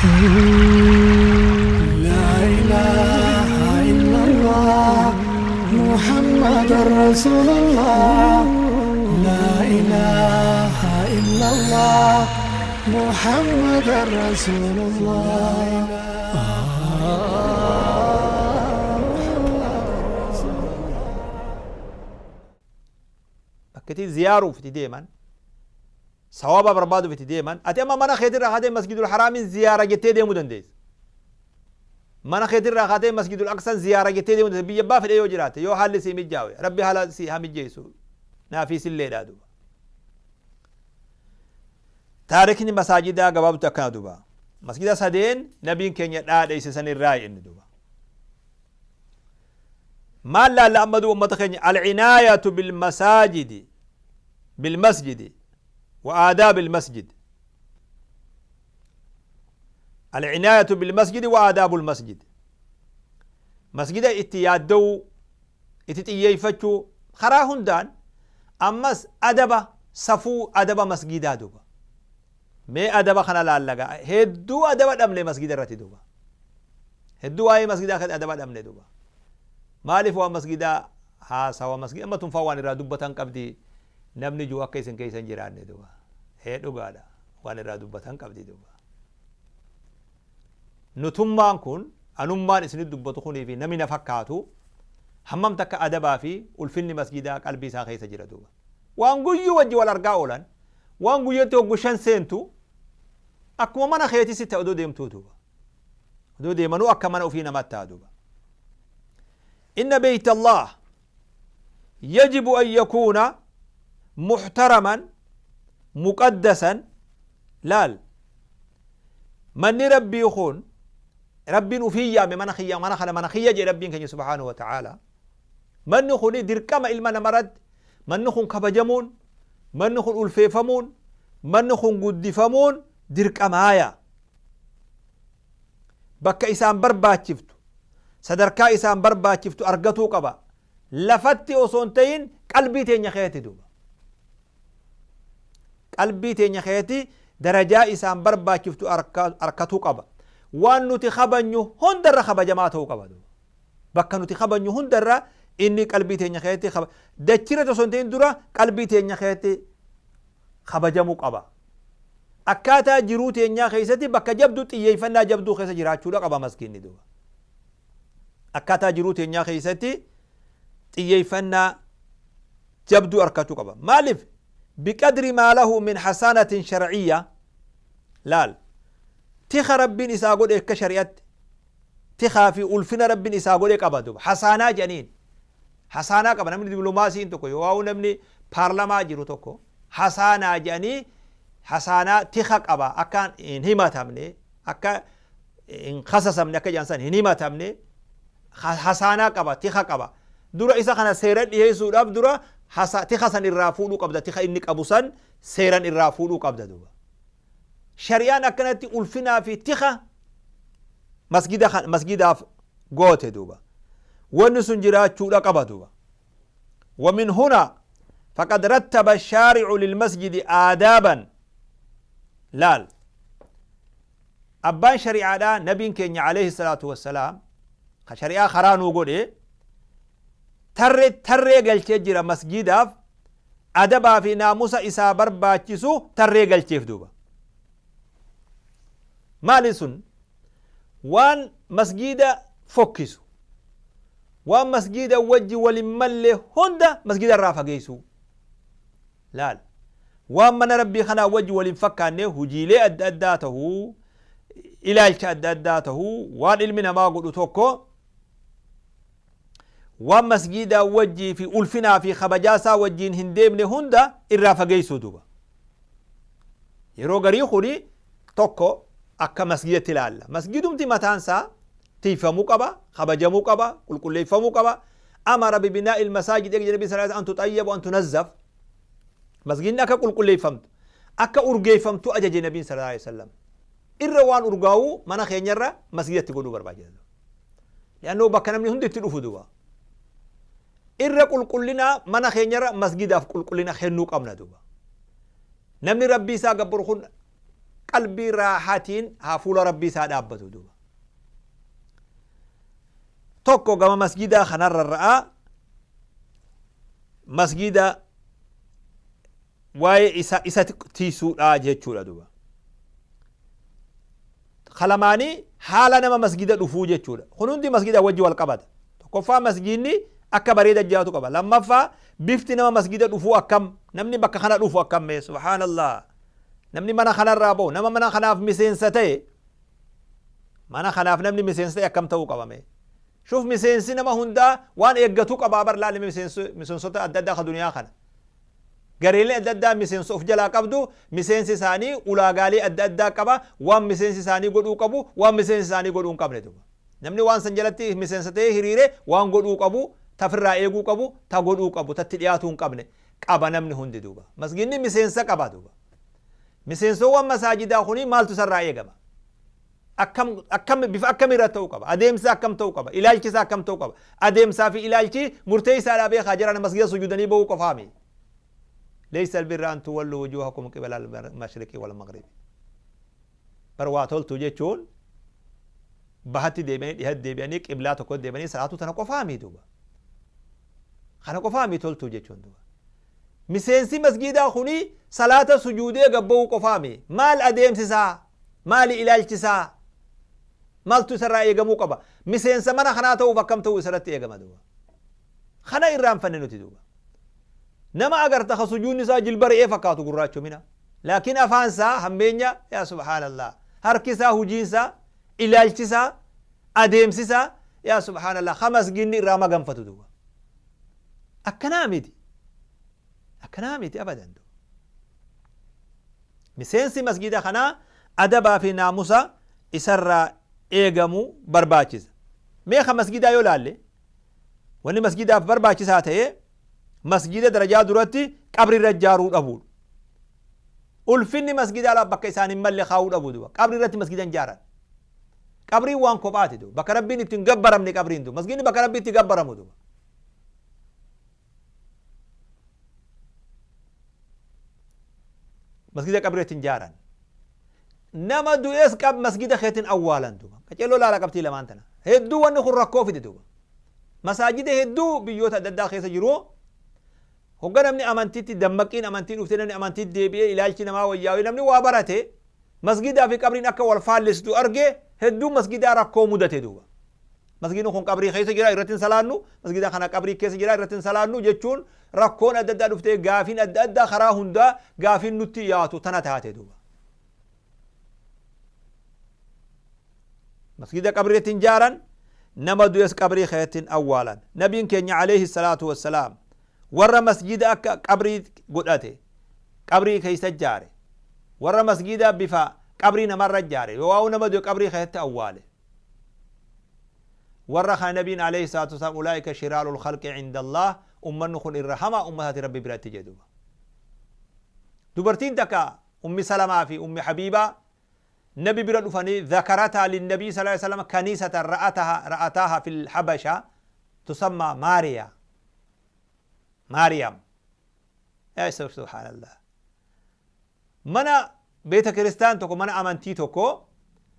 لا إله إلا الله محمد رسول الله لا إله إلا الله محمد رسول الله. Bakka itti ziyaaruuf itti deeman, sawaaba barbaaduuf itti deeman. Ati amma mana keetirraa kaatee Masjidul Haraamiin ziyaara jettee deemuu dandeessa. Mana keetirraa kaatee Masjidul Aqsaan ziyaara jettee deemuu dandeessa. Biyya abbaa fedhe yoo jiraate, yoo haalli sii mijjaawe, Rabbi haala sii haa mijjeessu naafii silleedhaa duuba. Taarikni masaajidaa gabaabdutti akkana duuba. Masjida sadeen nabiin keenya dhaadheesse sanirraa inni duuba. Maal laalla amma duuba ummata keenya? Alcinaayatu bilmasaajidi, bilmasjidi wa aadaabi almasjid. Alcinaayatu bilmasjidi wa aadaabu almasjid. Masjida itti yaadda'uu, itti xiyyeeffachuu karaa hundaan, ammas adaba, safuu, adaba masgidaa duuba. Mee adaba kana laallaga. Hedduu adaba dhabne masgida irratti duuba. Hedduu waa'ee masgidaa kan adaba dhabne duuba. Maaliif waan masgidaa haasawa? Masgida amma tunfaa waan irraa dubbatan qabdi namni jiru akka isin keessa hin jiraanne duuba. Ee, dhugaadha, waan irraa dubbatan qabdi duuba. Nutummaan kun, anummaan isinit dubbatu kunii fi namni na fakkaatu hammam takka adabaa fi ulfinni masgidaa qalbii isaa keessa jira duuba? Waan guyyuu wajji wal argaa oolan, waan guyyatti hoggu shan seentu, akkuma mana keetii sitti odoo deemtuu duuba. Odoo deemanuu akka mana ofii namatti ta'a duuba. Inna beeyta Allah yajibu an yakuuna muhtaraman muqaddasan. Laal, manni Rabbii kun Rabbiin ufii yaame, mana kiyya, mana kana mana kiyya jedhe Rabbiin keenya subhaanahu wa ta'ala. Manni kun dirqama ilma namarratti. Manni kun kabajamuun, manni kun ulfeeffamuun, manni kun guddifamuun dirqamaaya. Bakka isaan barbaachiftu, sadarkaa isaan barbaachiftu argatuu qaba. Lafatti osoo hin ta'in qalbii teenya keessatti duuba. Qalbii teenya keessatti darajaa isaan barbaachiftu arkatuu qaba. Waan nuti kabajnu hundarra kabajamaa ta'uu qaba duuba. Bakka nuti kabajnu hundarra inni qalbii teenya keessatti, dachirratti osoo hin ta'in dura qalbii teenya keessatti kabajamuu qaba. Akkaataa jiruu teenyaa keessatti bakka jabduu, xiyyeeffannaa jabduu keessa jiraachuudha qaba maskiinni duuba. Akkaataa jiruu teenyaa keessatti xiyyeeffannaa jabduu argachuu qaba. Maaliif? Biqadri maa lahu min hasaanatin shar'iyya. Laal, tika Rabbiin isaa godhe, akka shari'atti tikaa fi ulfina Rabbiin isaa godhe qaba duuba. Hasaanaa jedhaniin. Hasaanaa qaba. Namni diplomaasiin tokko yoo namni paarlamaa jiru tokko hasaanaa jedhanii, hasaanaa tika qaba. Akka hin himatamne, akka hin kasasamne, akka jedhan san hin himatamne, hasaanaa qaba, tika qaba. Dura isa kana seera dhiyeessuudhaaf dura tika san irraa fuudhuu qabda. Tika inni qabu san seeran irraa fuudhuu qabda duuba. Shari'aan akkanatti ulfinaa fi tika masgida masgidaaf goote duuba. Wanni sun jiraachuudha qaba duuba. ومن هنا فقد رتب الشارع للمسجد آدابا. Laal، abbaan shari'aadha nabiin keenya عليه الصلاة والسلام ka shari'aa karaa nuu godhe, tarree tarree galchee jira. Masjidaaf adabaa fi naamusa isaa barbaachisu tarree galcheef duuba. Maali sun? Waan masgida fokkisu, waan masgida wajji walin malle hunda masgida irraa fageessuu. Laal, waan mana Rabbii kanaa wajji walin fakkaanne, hujiilee adda addaa tahuu, ilaalcha adda addaa tahuu, waan ilmi namaa godhu tokko, waan masgidaa wajjii fi ulfinaa fi kabajaasaa wajjiin hin deemne hunda irraa fageessuu duuba. Yeroo garii kuni tokko akka masgidatti ilaalla. Masgidumti mataansaa tiifamuu qaba, kabajamuu qaba, qulqulleeffamuu qaba. أمر ببناء المساجد eega nabi صلى الله أن تطيب وأن تنظف. Masgidni akka qulqulleeffamtu, akka urgeeffamtu ajaje nabiin صلى الله عليه وسلم. Irra waan urgaa'uu mana keenyarra masgidatti godhuu barbaachisa. لأنه bakka namni hundi itti dhufu duuba. Irra qulqullina mana keenyarra masgidaaf qulqullina kennuu qabna duuba. Namni Rabbii isaa gabbaru kun Qalbii raahatiin haa fuula Rabbii isaa dhaabbatu duuba. Tokko gama masjidaa kanarra ra'aa masjida waa'ee isa isa tiisuudha jechuudha duuba. Kalamaanii haala nama masgida dhufuu jechuudha. Kun hundi masgida wajji wal qabata. Tokkoffaa masgiidni akka bareeda jiraatu qaba. Lammaffaa bifti nama masgida dhufuu akkam, namni bakka kana dhufu akkam mee subhaanallah. Namni mana kanarraa bahu nama mana kanaaf miseensa ta'e, mana kanaaf namni miseensa ta'e akkam ta'uu qaba mee. Shuf miseensi nama hundaa waan eeggatu qabaa bar laali miseensota adda addaa ka duniyaa kana. Gareeleen adda addaa miseensa of jalaa qabdu, miseensi isaanii ulaagaalee adda addaa qaba, waan miseensi isaanii godhuu qabu, waan miseensi isaanii godhuu hin qabne duuba. Namni waan san jalatti miseensa ta'ee hiriire waan godhuu qabu, ta ofirraa eeguu qabu, ta godhuu qabu, ta itti dhiyaatuu hin qabne qaba namni hundi duuba. Masgiidni miseensa qaba duuba. Miseensowwan masaajidaa kuni maaltu isarraa eegama? Akkam, akkam, bifa akkamii irra ta'uu qaba? Adeemsa akkam ta'uu qaba? Ilaalchi isaa akkam ta'uu qaba? Adeemsaa fi ilaalchi murteessaadhaa beekaa jiran masgida sujuudanii ba'uu qofaami. Laysa albirra an tuwallu wujuhakum qibala al-mashriqi wal maghribi. Bar waa toltu jechuun bahatti deebi'anii dhihatti deebi'anii qiblaa tokko deebi'anii salaatuu tana qofaami duuba. Kana qofaami toltuu jechuun duuba. Miseensi masgiidaa kuni salaata sujuudee gabba'uu qofaami. Maal adeemsisaa? Maali ilaalchi isaa? Maaltu isarraa eegamuu qaba? Miseensa mana kanaa ta'uuf akkam ta'uu isarratti eegama duuba. Kana irraanfanne nuti duuba. Nama agarta ka sujuudni isaa jilba re'ee fakkaatu gurraachomina. Laakiin afaan isaa hammeenya, yaa subhaanallah. Harki isaa, hujiin isaa, ilaalchi isaa, adeemsi isaa, yaa subhaanallah, ka masgiidni irraa maganfatu duuba. Akkanaa miti. Akkanaa miti abadan duuba. Miseensi masgiida kanaa adabaa fi naamusa isarraa eegamu barbaachisa. Mee ka masgiidaa yoo laalle, wanni masgiidaaf barbaachisaa ta'e masgiida darajaa duratti qabri irra ijaaruu dhabuudha. Ulfinni masgiidaa laa bakka isaan hin malle kaa'uu dhabuu duba. Qabri irratti masgiida hin ijaaran. Qabriin waan kophaati duba. Bakka Rabbiin itti hin gabbaramne qabriin duba. Masgiidni bakka Rabbi itti gabbaramu duba. Masgida qabrii irratti hin jaaran. Nama du'es qab masgida keetiin awwaalan duuba. Qaceelloo laala qabxii lamaan tana. Hedduu wanni kun rakkoo fide duuba. Masaajida hedduu biyyoota adda addaa keessa jiru. Hogga namni amantiitti dammaqqiin amantii dhuftee namni amantiitti deebi'ee ilaalchi namaa wayyaawee namni waa barate masgidaa fi qabriin akka wal faallessitu arge hedduu masgidaa rakkoo mudate duuba. Masgiidni kun qabrii keessa jira irratti hin salaannu, masgiida kana qabrii keessa jira irratti hin salaannu jechuun rakkoon adda addaa dhuftee gaafiin adda addaa karaa hundaa gaafiin nutti yaatu tana taate duuba. Masgiida qabrii irratti hin jaaran, nama du'es qabrii keessatti hin awwaalan. Nabiin keenya alayhi salaatu wassalaam warra masgiida akka qabrii godhate qabrii keessa jaare, warra masgiida bifa qabrii namarra jaare, yoo nama du'e qabrii keessatti awwaale. Warra kana nabiin alayhi salaatu wasalaam ulaa'ika shiraarul khalqi cinda Allah, ummanni kun irra hamaa ummataati Rabbi biratti jedhe duuba. Dubartiin takka Ummi Salamaa fi Ummi Habiibaa nabi bira dhufanii dhakarataa linnabii sallallahu alaihi wasallam kanisatan ra'ataha ra'ataaha fil habasha tusammaa Maariyaa Maariyaam. Yaa subhaanallah. Mana beeta kiristaan tokko, mana amantii tokko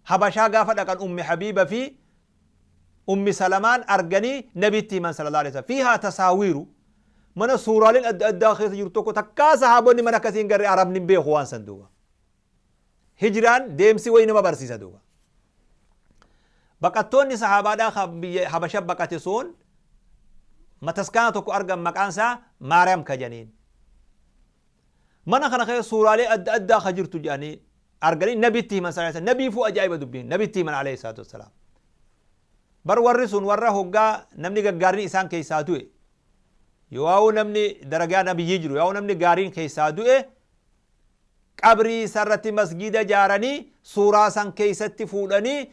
Habashaa gaafa dhaqan Ummi Habiiba fi Ummi Salamaan arganii Nabitti himan sallallahu alaihi wasallam. Fiihaa tasaawiiru, mana suuraaleen adda addaa keessa jiru tokko, takkaa sahaabonni mana akkasii hin garre, Arabni hin beeku waan san duuba. Hijraan deemsi wayi nama barsiisa duuba. Baqattoonni sahaabaadhaa ka biyya Habasha baqate sun mataskaana tokko argan maqaan isaa Maariyaam ka jedhaniin. Mana kana keessa suuraalee adda addaa ka jirtu jedhanii arganii nabitti himan sallallahu alaihi wasallam. Nabiifuu ajaa'iba dubbiin nabitti himan alayhi salaatu wassalaam. Bar warri sun warra hoggaa namni gaggaariin isaan keessaa du'e, yoo namni daragaa nabiyyii jiru, yoo namni gaariin keessaa du'e, qabrii isarratti masgiida jaaranii suuraa san keessatti fuudhanii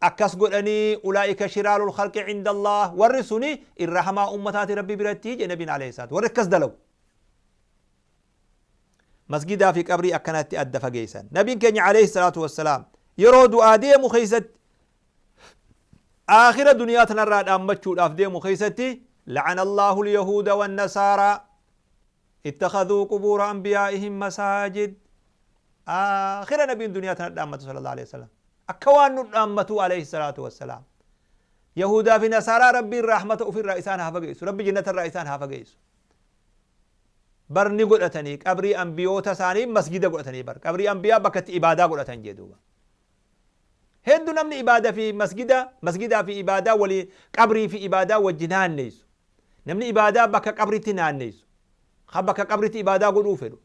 akkas godhanii ulaa'ika shiraarul khalqi cinda Allah, warri suni irra hamaa ummataati Rabbi biratti jedhe nabiin alayhi salaatu, warri akkas dalagu. Masgidaa fi qabrii akkanatti adda fageessan. Nabiin keenya alayhi salaatu wassalaam yeroo du'aa deemu keessatti, aakhira duniyaa tanarraa dhaammachuudhaaf deemu keessatti, la'ana Allahu al-yahuuda wan-nasaaraa ittakhadhuu qubuura anbiyaa'ihim masaajid. Aakhira nabiin duniyaa tana dhaammatu sallallahu alaihi wasallam. Akka waan nu dhaammatu alayhi salaatu wassalaam. Yahudaa fi Nasaaraa Rabbiin rahmata ofirraa isaan haa fageessu. Rabbi jannatarraa isaan haa fageessu. Bar ni godhatanii qabrii ambiyoota isaanii masgida godhatanii, bar qabrii ambiyaa bakka itti ibaadaa godhatan jee duuba. Heddu namni ibaada fi masgida, masgidaa fi ibaadaa walii, qabrii fi ibaadaa wajji naanneessu. Namni ibaadaa bakka qabritti naanneessu. Ka bakka qabritti ibaadaa godhuu fedhu.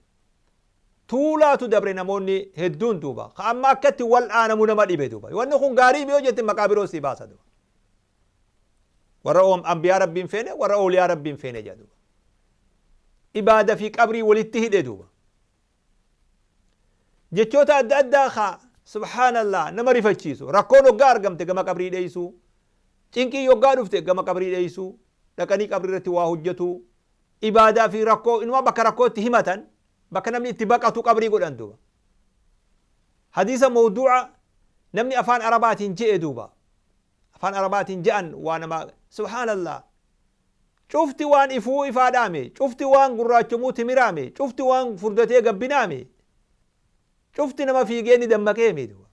Tuulaatu dabre namoonni hedduun duuba. Ka amma akkatti wal aanamu nama dhibe duuba. Wanni kun gaarii yoo jette maqaa biroo sii baasa duuba. Warra ambiyaa Rabbiin feene, warra ooliyaa Rabbiin feene jedha duuba. Ibaada fi qabrii walitti hidhe duuba. Jechoota adda addaa ka subhaanallah nama rifachiisu. Rakkoon hoggaa argamte gama qabrii dheeysuu. Cinqiin yoggaa dhufte gama qabrii dheeysuu. Dhaqanii qabrii irratti waa hojjetuu. Ibaadaa fi rakkoo inuma bakka rakkoo itti himatan, bakka namni itti baqatu qabrii godhan duuba. Hadiisa mawduu'a namni afaan Arabaatiin je'e duuba. Afaan Arabaatiin je'an waa nama subhaanallah. Cufti waan ifuu ifaadhaame, cufti waan gurraachomuu timiraame, cufti waan furdatee gabbinaame, cufti nama fiigee ni dammaqeemi duuba.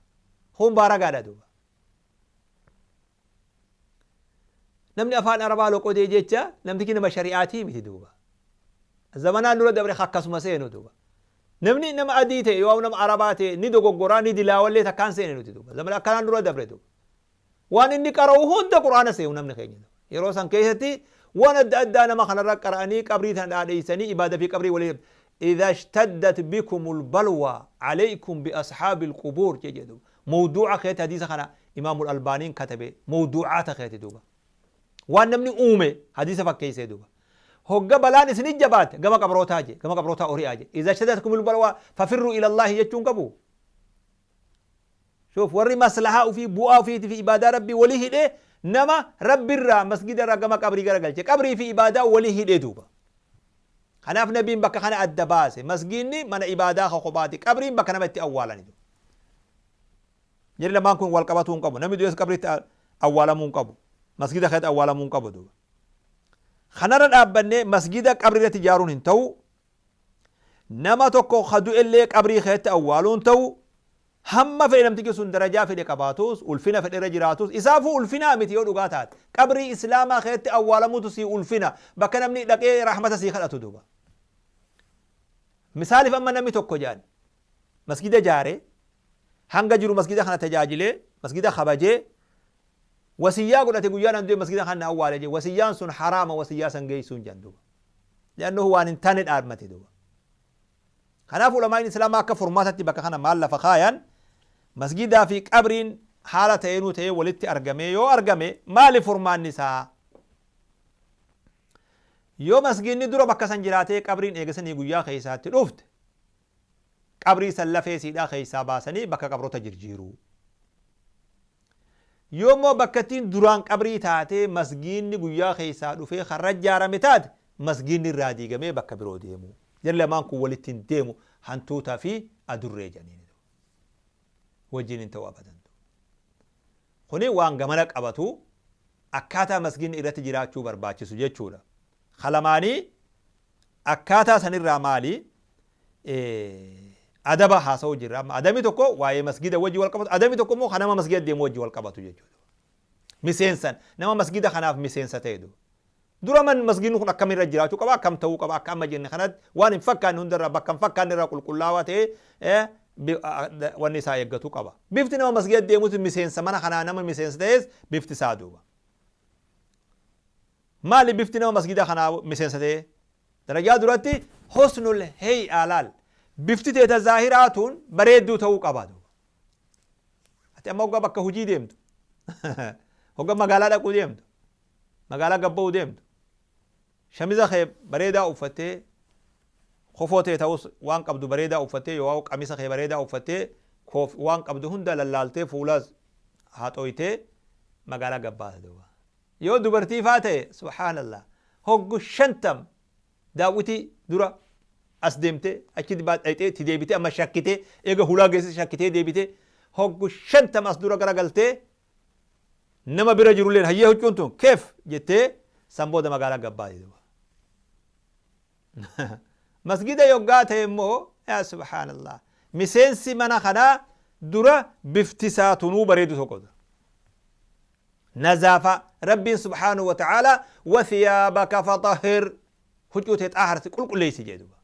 Kun baaragaadha duuba. Namni afaan Arabaa loqodee jecha namtichi nama shari'aatii miti duuba. Zamanaan dura dabre akkasuma seenu duuba. Namni nama adii ta'e yoo nama Arabaa ta'e ni dogoggoraa, ni dilaawallee takkaan seene nuti duuba. Zamana akkanaan dura dabre duuba. Waan inni qara'u hunda Qur'aana seenu namni keenya. Yeroo san keessatti waan adda addaa nama kanarra qara'anii qabrii tana dhaadheessanii ibaada fi qabrii walii. إذا اشتدت بكم البلوى عليكم بأصحاب القبور jedhu. Mawduuca keeti hadiisa kana Imaamul Albaaniin katabe, mawduucaata keeti duuba. Waan namni uume hadiisa fakkeessee duuba. Hogga balaan isin jabaate gama qabrootaa je, gama qabrootaa ori'aa je. إذا اشتدت بكم البلوى ففروا إلى الله jechuun qabu. شوف, warri maslahaa ofii, bu'aa ofiitii fi ibaadaa Rabbii walii hidhee, nama Rabbirraa masgida irraa gama qabrii garagalche, qabrii fi ibaadaa walii hidhee duuba. Kanaaf nabiin bakka kana adda baase. Masgiinni mana ibaadaa ka kophaati, qabriin bakka nama itti awwaalani. Jarri lamaan kun wal qabatuu hin qabu. Namni du'es qabriitti awwaalamuu hin qabu. Masgida keessatti awwaalamuu hin qabu duuba. Kanarra dhaabbannee masgida qabrii irratti ijaaruun hin ta'u. Nama tokko ka du'ellee qabrii keessatti awwaaluun hin ta'u. Hamma fedhe namtichi sun darajaa fedhe qabaatus, ulfina fedhe irra jiraatus, isaafuu ulfinaa miti yoo dhugaa taate. Qabrii Islaamaa keessatti awwaalamuutu sii ulfina. Bakka namni dhaqee rahmata sii kadhatu duuba. Misaaliif amma namni tokko jedhan masgida ijaaree, hanga jiru masgida kana tajaajilee, masgida kabajee, wasiyyaa godhate, guyyaan an du'e masgida kana awwaale jee. Wasiyyaan sun haraama, wasiyyaa san geessuun jedhan duuba. لأنه waan hin taane dhaabmate duuba. Kanaaf ulamaan Islaamaa akka furmaatatti bakka kana maal lafa kaayan? Masgidaa fi qabriin haala ta'eenuu ta'ee walitti argamee yoo argame maali furmaanni isaa? Yoo masgiidni dura bakka san jiraatee qabriin eegasanii guyyaa keessaatti dhufte, qabrii san lafee siidhaa keessaa baasanii bakka qabroota jirjiiruu. Yoo immoo bakka ittiin duraan qabrii taatee masgiidni guyyaa keessaa dhufee karra ijaarame taate, masgiidni irraa diigamee bakka biroo deemu. Jarri lamaan kun walitti hin deemu, hantuutaa fi adurree jedhaniin. Wajjin hin ta'u abadan. Kuni waan gamana qabatu akkaataa masgiidni irratti jiraachuu barbaachisu jechuudha. Kalamaanii akkaataa sanirraa maali? Adaba haasa'uu jirra. Amma adabni tokko waa'ee masgida wajji wal qabatu, adabni tokko immoo kan nama masgida deemu wajji wal qabatu jechuudha. Miseensan nama masgida kanaaf miseensa ta'e duuba. Dura man masgidni kun akkamirra jiraachuu qaba, akkam ta'uu qaba? Akka amma jenne kanatti waan hin fakkaanne hundarraa, bakka hin fakkaanne irraa qulqullaawaa ta'ee wanni isaa eeggatu qaba. Bifti nama masgida deemutu miseensa mana kanaa, nama miseensa ta'es bifti isaa duuba. Maali bifti nama masgida kanaa miseensa ta'ee? Darajaa duratti حسن الهيئة laal. Bifti teeta zaahiraa tun bareedduu ta'uu qaba duuba. Ati amma hoggaa bakka hojii deemtu, hoggaa magaalaa dhaquu deemtu, magaalaa gabba'uu deemtu, shamiza kee bareedaa uffattee, kofoo ta'e ta'us waan qabdu bareedaa uffattee, yoo qamisa kee bareedaa uffattee, waan qabdu hunda lallaaltee, fuulas haxooytee magaalaa gabbaata duuba. Yoo dubartii faa ta'e, subhaanallah, hoggu 50 daawwitii dura as deemtee, achi dhayxee itti deebitee, amma shakkitee, eega hulaa geessise shakkitee deebitee, hoggu 50 as dura garagaltee, nama bira jirulleen hayyee huccuun tun keef jettee, san booda magaalaa gabbaati duuba. Masgida yoggaa ta'e immoo, yaa subhaanallah, Miseensi mana kanaa dura bifti isaa tunuu bareedu tokko. Nazaafa Rabbiin subhaanahu wa ta'aalaa wathiyaabaka faxahhir, huccuu tee xaaharsi, qulqulleessi jee duba.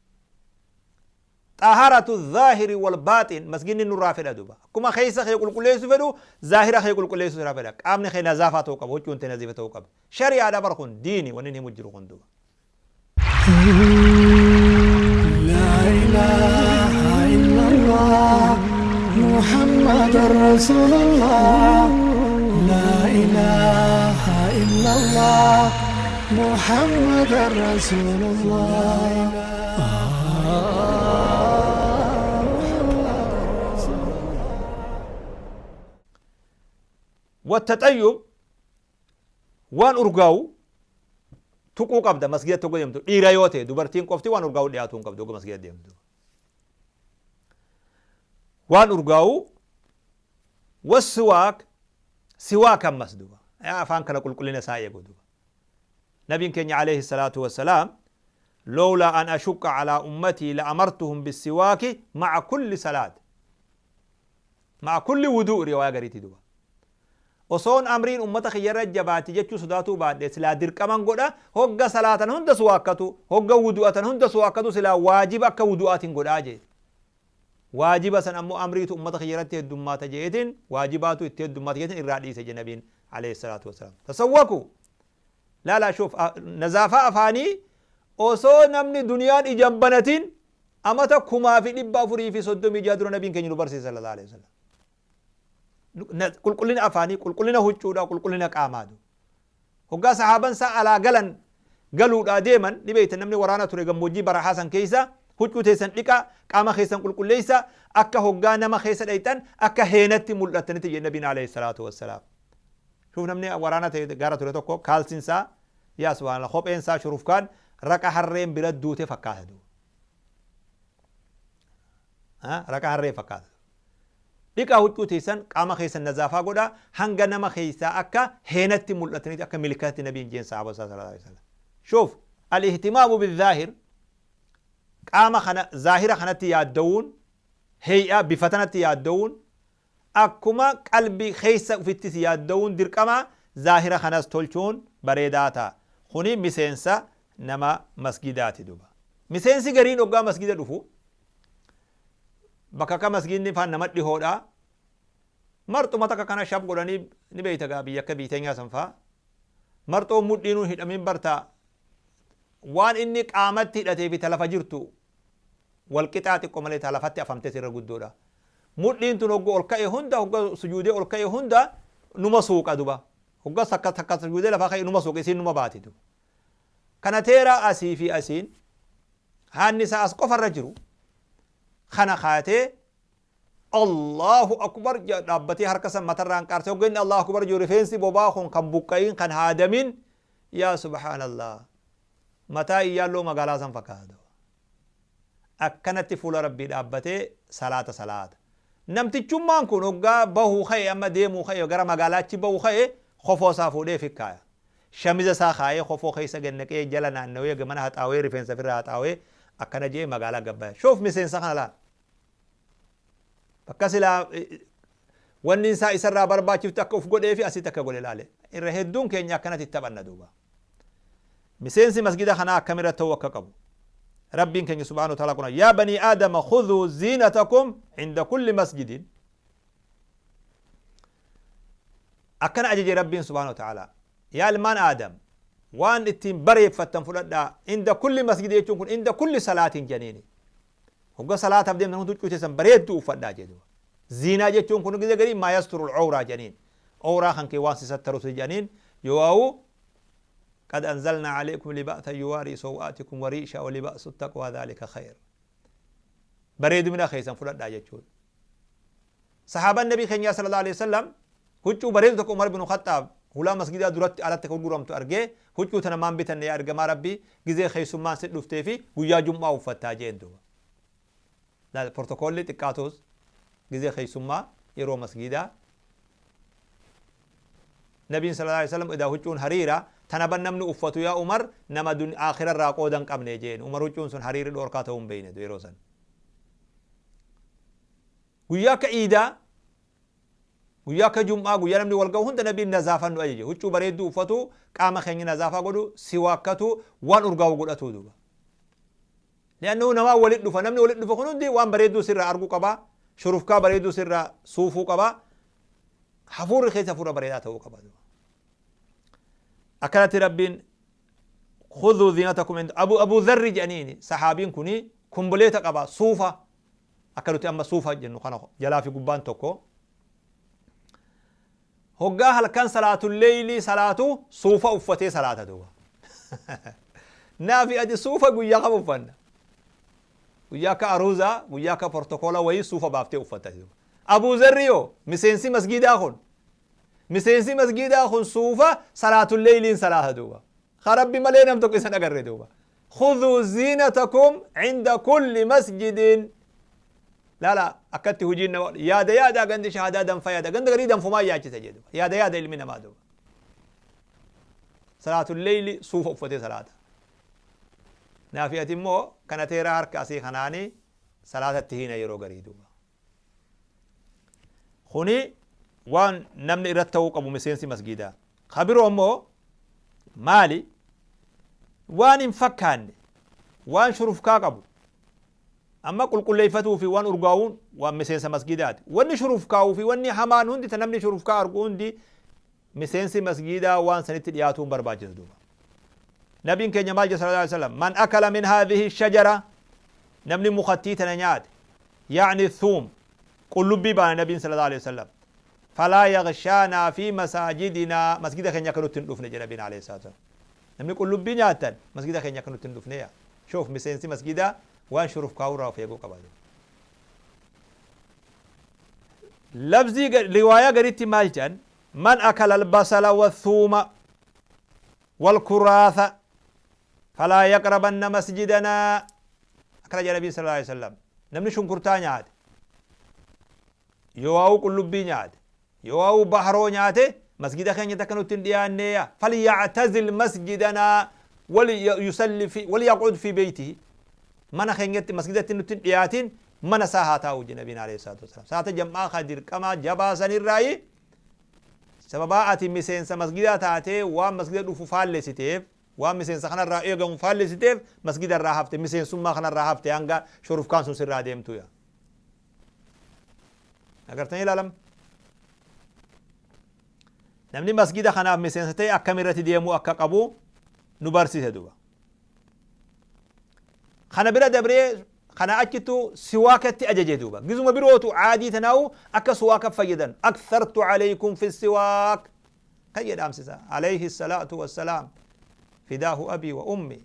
Xaharatu zaahiri wal baaxin masginni nurraa fedha duba. Akkuma keessa kee qulqulleessu fedhu, zaahira kee qulqulleessu sirraa fedha. Qaamni kee nazaafaa ta'uu qaba, huccuun tee naziifa ta'uu qaba. Shari'aadha bar kun, diini wanni inni himu jiru kun duba. لا إله إلا الله محمد رسول الله لا إله إلا الله محمد رسول الله. والتطيب, waan urgaa'u tuquu qabda masgida tokko deemtu, dhiira yoo ta'e. Dubartiin qofti waan urgaa'u dhiyaatu hin qabdu ogga masgida deemtu. Waan urgaa'u, والسواك, siwaak ammas duba, afaan kana qulqullina isaa eegu duba. Nabiin keenya عليه الصلاة والسلام لولا أن أشق على أمتي لأمرتهم بالسواك مع كل صلاة، مع كل وضوء, riwaayaa gariitii duba. Osoon amriin ummata kiyyarra jabaati jechuu sodaatuu baadhe, silaa dirqaman godha, hogga salaatan hunda suwaakkatu, hogga wudu'atan hunda suwaakkatu, silaa waajiba akka wudu'aatiin godhaa jee. Waajiba san ammoo amriitu ummata kiyyarratti heddummaata jeetiin, waajibaatu itti heddummaata jeetiin irraa dhiise je nabiin عليه الصلاة والسلام. تسوكوا. لا لا, شوف, nazaafaa afaanii osoo namni duniyaan ijan banatin amata 1436 dura nabiin keenya nu barsiise صلى الله عليه وسلم. Qulqullina afaanii, qulqullina huccuudha, qulqullina qaamaatu. Hoggaa sahaaban isaa alaa galan, galuudhaa deeman, ni beeytan, namni waraana ture gammoojjii barahaa san keessa, huccuu teessan dhiqa, qaama keessan qulqulleessa, akka hoggaa nama keessa dhayxan akka heenatti mul'attanitti jedhe nabiin عليه الصلاة والسلام. شوف, namni waraana ta'e gaara ture tokko, kaalsiin isaa, yaa subhaanallah, kopheen isaa shurufkaan raqa harreen bira duute fakkaata duuba. Raqa harree fakkaata. Dhiqaa huccuu teessan, qaama keessan nazaafaa godha, hanga nama keessaa akka heenatti mul'atanitti, akka milkaatti nabiin jeen sahaaba isaa صلى الله عليه وسلم. شوف, الاهتمام بالظاهر, qaama kana zaahira kanatti yaadda'uun, heey'a bifa tanatti yaadda'uun, akkuma qalbii keessa ufittis yaadda'uun dirqama, zaahira kanas tolchuun bareedaa ta'a. Kuni miseensa nama masgidaati duba. Miseensi gariin hoggaa masgida dhufu, bakka akka masgidni faan nama dhihoodha, marxuma takka kana shab godhanii, ni beeyta gaa, biyya akka biiteenyaa san faa marxoo mudhiinuu hidhamin bartaa, waan inni qaamatti hidhatee fi ta lafa jirtu wal qixaa xiqqo malee ta lafatti afamtee irra guddoodha. Mudhiin tun hogga ol ka'e hunda, hogga sujuudee ol ka'e hunda numa suuqa duba. Hogga takka takka sujuudee lafaa ka'e numa suuqa, isiin numa baati duba. Kana teeraa asii fi asiin haanni isaa as qofarra jiru kana kaatee الله أكبر dhaabbatee harka san matarraan qaarsee, hogga inni الله أكبر jiru, rifeensi bobaa kun kan buqqa'iin, kan haadamin, yaa subhaanallah, mataa iyyaalloo magaalaa san fakkaata. Akkanatti fuula Rabbii dhaabbatee salaata salaata. Namtichummaan kun hoggaa bahuu ka'e, amma deemuu ka'e, gara magaalaachi bahuu ka'e, kofoo isaa fuudhee fikkaaya. Shamiza isaa kaayee, kofoo keessa gannaqee, jala naannawee, mana haxaawee, rifeensa ofirraa haxaawee, akkana jee magaalaa gabbaya. شوف, miseensa kana laal. Bakka silaa wanni isaa isarraa barbaachiftu akka uf godhee fi asitti akka godhe laale. Irra hedduun keenya akkanatti taphanna duuba. Miseensi masgida kanaa akkamirra ta'uu akka qabu. Rabbiin keenya سبحانه وتعالى kuna يا بني آدم خذوا زينتكم عند كل مسجد, akkana ajaje Rabbiin سبحانه وتعالى. Yaa ilmaan Aadam, waan ittiin bareeffattan fudhadhaa. عند كل مسجد jechuun kun عند كل صلاة janiini. Hogga salaataaf deemtan hundi huccuu teessan bareedduu uffadhaa jedhu. Ziinaa jechuun kun gizee garii ما يستر العورة janiin. Owraa kan kee waan si sattarutu janiin yoo قد أنزلنا عليكم لباسا يواري سوآتكم وريشا ولباس التقوى ذلك خير. Bareedu mina keessan fudhadhaa jechuudha. Sahaabaan nabii keenya صلى الله عليه وسلم huccuu bareedu tokko Umar bin Khattaab hulaa masgidaa duratti alatti gurguramtu argee, "Huccuu tana maan bitanne yaa ergamaa Rabbii? Gizee keessummaan si dhuftee fi guyyaa jum'aa uffattaa," jeen duuba. Protokoolli xiqqaatus gizee keessummaa yeroo masgidaa nabiin صلى الله عليه وسلم, "Idaa huccuun hariira tana ban namni uffatu, yaa Umar, nama aakhira irraa qooda hin qabne," jeen. Umar huccuun sun hariirri dhoorkaa ta'uu hin beeyne yeroo san. Guyyaa akka iidaa, guyyaa akka jum'aa, guyyaa namni wal ga'u hunda nabiin nazaafan nu ajaje. Huccuu bareedduu uffatu, qaama keenya nazaafaa godhu, siwaakkatu, waan urgaa'u godhatu duuba. Li'annahu namaa walit dhufa. Namni walit dhufa kun hundi waan bareedduu sirraa arguu qaba. Shurufkaa bareedduu sirraa suufuu qaba. Hafuurri keessa hafuura bareedaa ta'uu qaba duuba. Akkanatti Rabbiin khudhuu zinatakum inda Abu Dharri jedhaniini sahaabiin kuni kumbuleeta qaba suufa akka nuti amma suufa jennu kana jalaa fi gubbaan tokko. Hoggaa halkan salaatu leeylii salaatu suufa uffatee salaata duuba. Naafi ati suufa guyyaa kam uffanna? Guyyaa akka aruuzaa, guyyaa akka portokoola wayii suufa baaftee uffatta duuba. Abuu Zarri yoo miseensi masgiidaa kun, miseensi masgiidaa kun suufa salaatu leeyliin salaata duuba. Ka Rabbi malee nam tokko isan agarre duuba. Khudhuu ziinatakum inda kulli masjidin. Laala akkatti hojiin nama yaada yaada gandi shahaadaa danfa yaada ganda garii danfumaa yaachisa jedhu yaada yaada ilmi namaa duuba. Salaatul leeyli suufa uffatee salaata. Naafi ati immoo kana teeraa harka asii kanaanii salaatatti hiina yeroo garii duuba. Kuni waan namni irratti ta'uu qabu miseensi masgiidaa. Ka biroo immoo maali? Waan hin fakkaanne, waan shurufkaa qabu, amma qulqulleeffatuu fi waan urgaa'uun waan miseensa masgiidaati. Wanni shurufkaa'uu fi wanni hamaan hundi ta namni shurufkaa argu hundi miseensi masgiidaa waan sanitti dhiyaatuu hin barbaachisu duuba. Nabiin keenya maal jedha sallallahu alaihi wasallam? Man akala min haadhihi shajara, namni mukattii tana nyaate, yaani thuum, qullubbii baana nabiin sallallahu alaihi wasallam. Falaa yaghshaanaa fi masaajidinaa, masgida keenya akka nutti hin dhufne jedha nabiin alaihi salatu wasallam. Namni qullubbii nyaattan masgida keenya akka nutti hin dhufne yaa. Shoof miseensi masgidaa waan shuruf kaa'urraa of eeguu qaba. Lafzii riwaayaa garitti maal jedhan? Man akala albasala wathuuma walkuraatha falaa yaqrabanna masjidanaa, akkana jedha nabiin sallallahu alaihi wasallam. Namni shunkurtaa nyaate, yoo'aa'uu qullubbii nyaate, yoo'aa'uu bahroo nyaate, masgida keenyatti akka nutti hin dhiyaanneeya. Falyactazil masjidanaa waliyusalli fi waliyaqcud fi beeytihi, mana keenyatti masgidatti nutti hin dhiyaatin, mana isaa haa taa'u jedhe nabiin alayhi salaatu wasalaam. Saata jam'aa ka dirqamaa jabaa sanirraayi sababaa ati miseensa masgidaa taatee waan masgida dhufu faallessiteef, waan miseensa kanarraa eegamu faallessiteef, masgida irraa hafte, miseensummaa kanarraa hafte hanga shurufkaan sun sirraa deemtu yaa. Agartanii ilaalam. Namni masgida kanaaf miseensa ta'e akkam irratti deemuu akka qabu nu barsiise duuba. Kana bira dabree kana achittu siwaakatti ajaje duuba. Gizuma birootu caadii tanaawu akka siwaaka fayyadan. Akthartu alaykum fi siwaak. Kan jedhaamsisa. Alayhi salaatu wassalaam. Fidaahu abii wa ummi.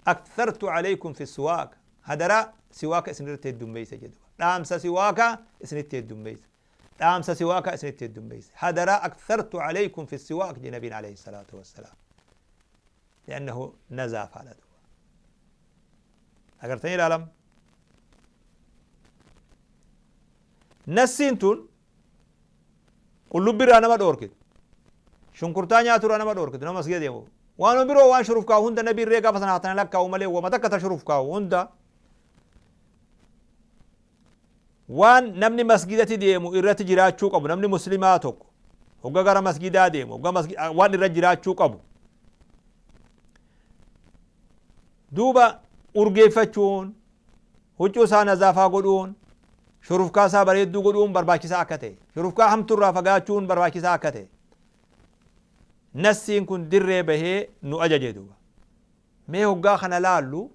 Akthartu alaykum fi siwaak. Hadaraa siwaaka isinirratti heddummeessa jedhu. Dhaamsa siwaaka isinitti heddummeessa. Dhaamsa siwaakaa isinitti heddummeesse. Hadaraa akthartu alaykum fi siwaak jedhe nabiin alayhi salaatu wassalaam. Li'annahu nazaafaadha duuba. Agartanii ilaalam. Nassiin tun qullubbii irraa nama dhoorkitu. Shunkurtaa nyaatu irraa nama dhoorkitu nama masgida deemu. Waan biroo waan shuruf kaa'u hunda nabiin ree gaafa sana hatana lakkaa'u malee wama takka ta shuruf kaa'u hunda Waan namni masgidatti deemu irratti jiraachuu qabu, namni muslimaa tokko hogga gara masgidaa deemu hogga waan irra jiraachuu qabu duuba urgeeffachuun, huccuu isaa nazaafaa godhuun, shurufkaa isaa bareedduu godhuun barbaachisaa akka ta'e, shurufkaa hamtuurraa fagaachuun barbaachisaa akka ta'e nassiin kun dirree bahee nu ajaje duuba. Mee hoggaa kana laallu,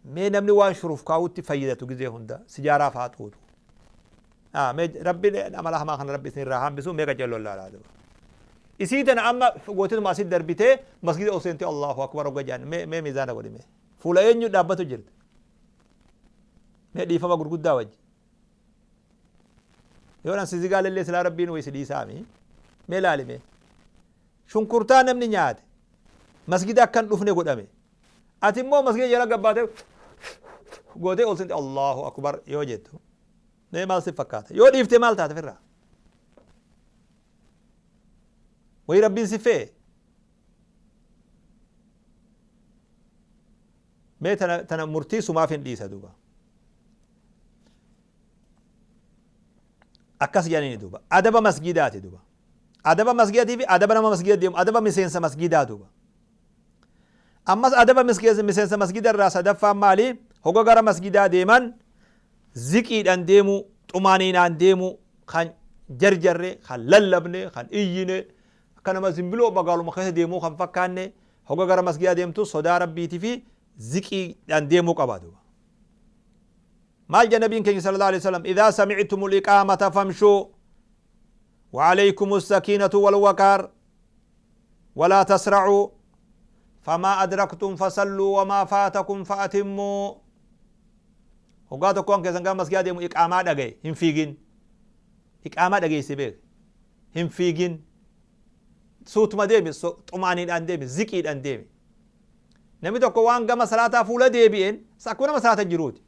mee namni waan shurufkaawutti fayyadatu gizee hunda sijaaraa faa xuuxu. Mee Rabbi amala hamaa kana Rabbi isin irraa hambisu, mee qaceelloon laalaa duuba. Isii tana amma gootetuma asit darbitee masgida ol seentee Allahu akbar hogga jedhan, mee miizaana godhi, mee. Fuula eenyu dhaabbatu jirta? Mee dhiifama gurguddaa wajji. Yoo nan si zigaalellee silaa Rabbiin wayi si dhiisaami. Mee laali mee. Shunkurtaa namni nyaate masgida akka hin dhufne godhame. Ati immoo masgida jala gabbaatee gootee ol seente Allahu akbar yoo jettu mee maal si fakkaata? Yoo dhiifte maal taata firraa? Wayi Rabbiin si fe'e. Mee tana murtii sumaaf hin dhiisa duuba. Akkas jedhanii duuba. Adaba masgidaati duuba. Adaba masgidatii fi adaba nama masgida deemu, adaba miseensa masgidaa duuba. Ammas adaba miseensa masgida irraa sadaffaan maali? Hoga gara masgidaa deeman ziqiidhaan deemu, xumaaniinaan deemu, kan jarjarre, kan lallabne, kan iyyine, akka nama zimbiloo magaaluma keessa deemuu kan fakkaanne, hoga gara masgidaa deemtu sodaa rabbiitii fi ziqiidhaan deemuu qaba duuba. Maal jedha nabiin keenya sallallahu alaihi wasallam? Idhaa sami'tumul iqaamata famshuu وعليكم السكينة والوقار ولا تسرعوا فما أدركتم فصلوا وما فاتكم فأتموا. Hoggaa tokkoon keessan gama masgidaa deemu iqaamaa dhagaye hin fiigin. Iqaamaa dhageessi beek. Hin fiigin. Suutuma deemi, xumaaniidhaan deemi, ziqiidhaan deemi. Namni tokko waan gama salaataa fuula deebi'een akkuma nama salaata jiruuti.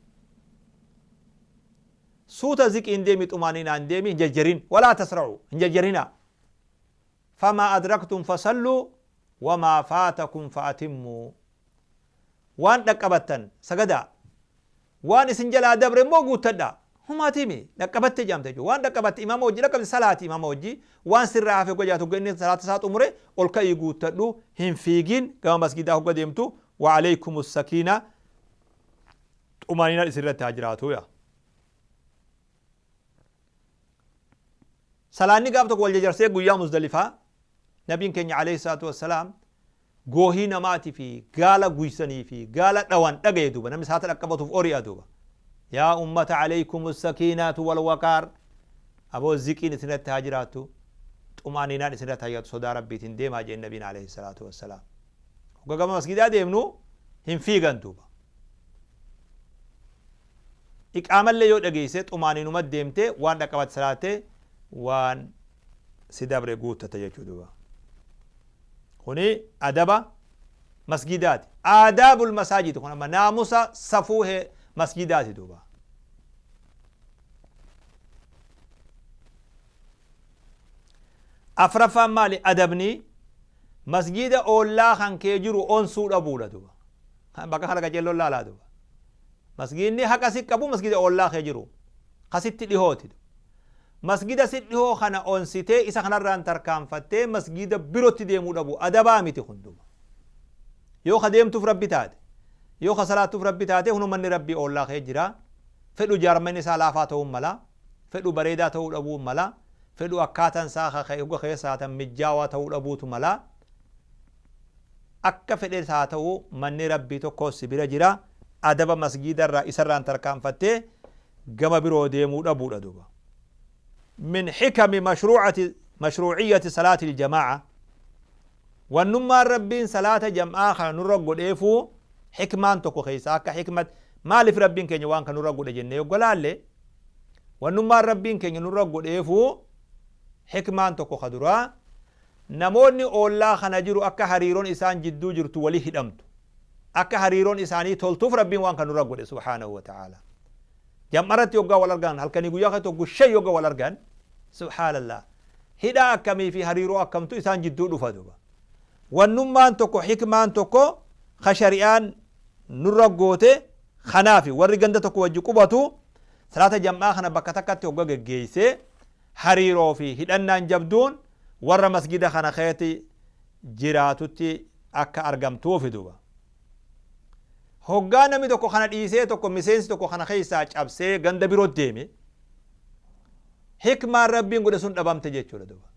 Suuta ziqiin deemi, xumaaniidhaan deemi, hin jarjarin. Walaa tasra'u, hin jarjarinaa. Famaa adraktum fasalluu wamaa faatakum fa'atimmuu. Waan dhaqqabattan sagadaa. Waan isin jalaa dabre immoo guuttadhaa. Humaatiimi dhaqqabatte jedhamte jechuudha. Waan dhaqqabatte imaama wajji dhaqqabte salaati imaama wajji. Waan sirraa hafe hogga jaatu inni salaata isaa xumure ol ka'ii guuttadhu, hin fiigin gama masgidaa hogga deemtu. Wa alaykum sakiina, xumaaniinaan isin irratti haa jiraatu yaa. Salaanni gaaf tokko wal jajarsee guyyaa Muzdalifaa nabiin keenya alayhi salaatu wassalaam goohii namaatii fi gaala guysanii fi gaala dhawan dhagaye duuba. Namni salaata dhaqqabatuuf ori'a duuba. Yaa ummata, alaykum sakiinaatu wal waqaar, aboo ziqiin isinirratti haa jiraattu, xumaaniinaan isinirratti haa jiraattu, sodaa rabbiitiin deemaa jeen nabiin alayhi salaatu wassalaam. Hogga gama masgidaa deemnu hin fiigan duuba. Iqaamallee yoo dhageesse xumaaniinuma deemte, waan dhaqqabatte salaatte, waan si dabre guuttata jechuu duuba. Kuni adaba masgidaati. Aadaabul masaajidi kun amma naamusa safuu masgidaati duuba. Afraffaan maali? Adabni masgida oollaa kan kee jiru onsuu dhabuudha duuba. Bakka kana qaceelloon laalaa duuba. Masgidni haqa si qabu masgida oollaa kee jiru kasitti dhihooti. Masgida si dhihoo kana onsitee isa kanarraan tarkaanfattee masgida birotti deemuu dhabu adabaa miti kun duuba. Yoo ka deemtuuf rabbi taate, yoo ka salaattuuf rabbi taate, hunu manni rabbii oollaa kee jira. Fedhu jaarmanni isaa laafaa ta'uu mala, fedhu bareedaa ta'uu dhabuu mala, fedhu akkaataan isaa hogga keessa haatan mijjaawaa ta'uu dhabuutu mala. Akka fedhes haa ta'u manni rabbii tokko si bira jira. Adaba masgiidarraa isarraan tarkaanfattee gama biroo deemuu dhabuudha duuba. Min xikami mashruuciyyati salaati aljamaa'a, wannummaan rabbiin salaata jam'aa kana nurra godheefuu xikmaan tokko keessaa akka xikmat maaliif rabbiin keenya waan kana nurra godhe jennee yogga laalle, wannummaan rabbiin keenya nurra godheefuu xikmaan tokko ka duraa namoonni oollaa kana jiru akka hariiroon isaan jidduu jirtu wali hidhamtu, akka hariiroon isaanii toltuuf rabbiin waan kana nurra godhe subhaanahu wa ta'ala. Jam'arratti yoggaa wal argan halkanii guyyaa keessa tokko shan yogga wal argan, subhaanallah, hidhaa akkamii fi hariiroo akkamtu isaan jidduu dhufa duuba. Wannummaan tokko, xikmaan tokko ka shari'aan nurra goote kanaafi warri ganda tokko wajji qubatu salaata jam'aa kana bakka takkatti hogga geggeeyse hariiroo fi hidhannaan jabduun warra masgida kana keessatti jiraatutti akka argamtuufi duuba. Hoggaa namni tokko kana dhiisee, tokko miseensi tokko kana keessaa cabsee ganda biroo deeme, hikmaan rabbiin godhe sun dhabamte jechuudha duuba.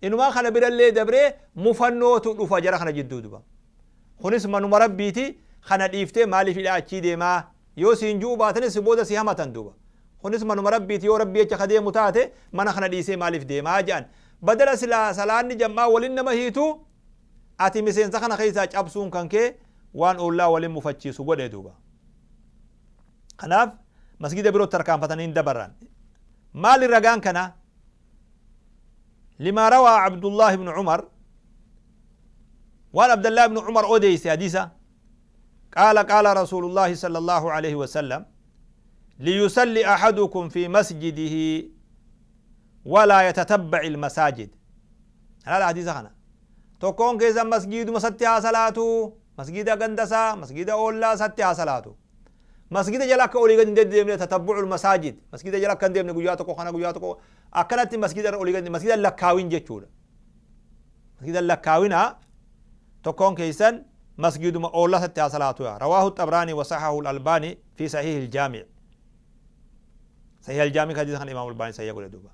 Inumaa kana birallee dabree mufannootu dhufa jara kana jidduu duuba. Kunis manuma rabbiiti kana dhiiftee maaliif hidhaa achii deemaa yoo siin ju'u baatanis si booda si hamatan duuba. Kunis manuma rabbiiti, yoo rabbii jecha ka deemu taate mana kana dhiisee maaliif deemaa jedhan. Badala silaa salaanni jam'aa waliin nama hiitu, ati miseensa kana keessaa cabsuun kan kee waan oollaa waliin mufachiisu godhe duuba. Kanaaf masgida birootti tarkaanfatanii hin dabarran. Maali ragaan kana? Limaa rawaa Abdullah ibn Umar, waan Abdallah ibn Umar odeeyse hadiisa, qaala qaala Rasuulullahi sallallahu alaihi wasallam: liyusalli ahadukum fi masjidihi walaa yatatabba'i almasaajid. Halaala hadiisa kana. Tokkoon keessan masgiiduma satti haa salaatu. Masgida ganda isaa, masgida oollaa isaatti haa salaatu. Masgida jala akka olii gadi hin deddeemne, tatabbu'ul masaajid. Masgida jala akka hin deemne, guyyaa tokko kana, guyyaa tokko akkanatti masgida irra olii gadi masgida lakkaawin jechuudha. Masgida lakkaawinaa, tokkoon keessan masgiduma oollaa isaatti haa salaatu yaa. Rawaahu Xabraanii wa sahahu al-Albaani fi sahihi al-Jaami'. Sahih al-Jaami' hadiisa kana Imaam Albaanii sahiha godhe duuba.